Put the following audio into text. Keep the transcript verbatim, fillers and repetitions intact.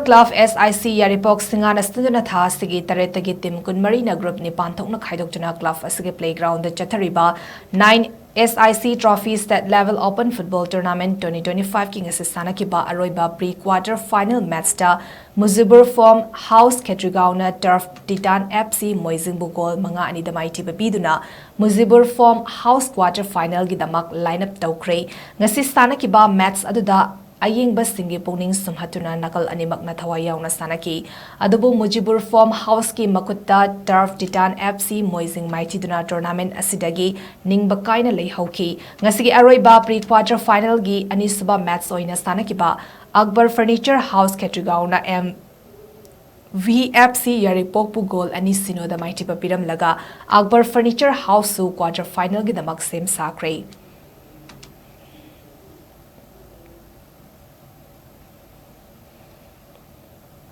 Club S I C ꯌꯥꯏꯔꯤꯄꯣꯛ ꯁꯤꯡꯉꯥꯅ ꯁꯤꯟꯗꯨꯅ ꯊꯥ ꯑꯁꯤꯒꯤ ꯇꯔꯦꯠꯇꯒꯤ team ꯀꯨꯟꯃꯔꯤꯅ group ꯅꯤꯄꯥꯟ ꯊꯣꯛꯅ ꯈꯥꯏꯗꯣꯛꯇꯨꯅ club ꯑꯁꯤꯒꯤ playgroundꯗ ꯆꯠꯊꯔꯤꯕ nine S I C Trophy State Level Open Football Tournament twenty twenty-fiveꯀꯤ ꯉꯁꯤ ꯁꯥꯟꯅꯈꯤꯕ ꯑꯔꯣꯏꯕ pre quarter final matchꯇ Mujibur Form House ꯈꯦꯇ꯭ꯔꯤꯒꯥꯎꯅ Turf Titan F C ꯃꯣꯏꯖꯤꯡꯕꯨ goal ꯃꯉꯥ ꯑꯅꯤꯗ ꯃꯥꯏꯊꯤꯕ ꯄꯤꯗꯨꯅ Mujibur Form House quarter finalꯒꯤꯗꯃꯛ line up ꯇꯧꯈ꯭ꯔꯦ꯫ ꯉꯁꯤ ꯁꯥꯟꯅꯈꯤꯕ match ꯑꯗꯨꯗ ꯑꯌꯦꯡꯕꯁꯤꯡꯒꯤ ꯄꯨꯛꯅꯤꯡ ꯁꯨꯝꯍꯠꯇꯨꯅ ꯅꯥꯀꯜ ꯑꯅꯤꯃꯛꯅ ꯊꯋꯥꯏ ꯌꯥꯎꯅ ꯁꯥꯟꯅꯈꯤ꯫ ꯑꯗꯨꯕꯨ Mujibur Form Houseꯀꯤ ꯃꯈꯨꯠꯇ Turf Titan F C ꯃꯣꯏꯖꯤꯡ ꯃꯥꯏꯊꯤꯗꯨꯅ tournament ꯑꯁꯤꯗꯒꯤ ꯅꯤꯡꯕ ꯀꯥꯏꯅ ꯂꯩꯍꯧꯈꯤ꯫ ꯉꯁꯤꯒꯤ ꯑꯔꯣꯏꯕ pre quarter finalꯒꯤ ꯑꯅꯤꯁꯨꯕ match ꯑꯣꯏꯅ ꯁꯥꯟꯅꯈꯤꯕ Akbar Furniture House ꯈꯦꯇ꯭ꯔꯤꯒꯥꯎꯅ M V F C ꯌꯥꯏꯔꯤꯄꯣꯛꯄꯨ goal ꯑꯅꯤ ꯁꯤꯅꯣꯗ ꯃꯥꯏꯊꯤꯕ ꯄꯤꯔꯝꯂꯒ Akbar Furniture Houseꯁꯨ quarter finalꯒꯤꯗꯃꯛ ꯁꯦꯝ ꯁꯥꯈ꯭ꯔꯦ꯫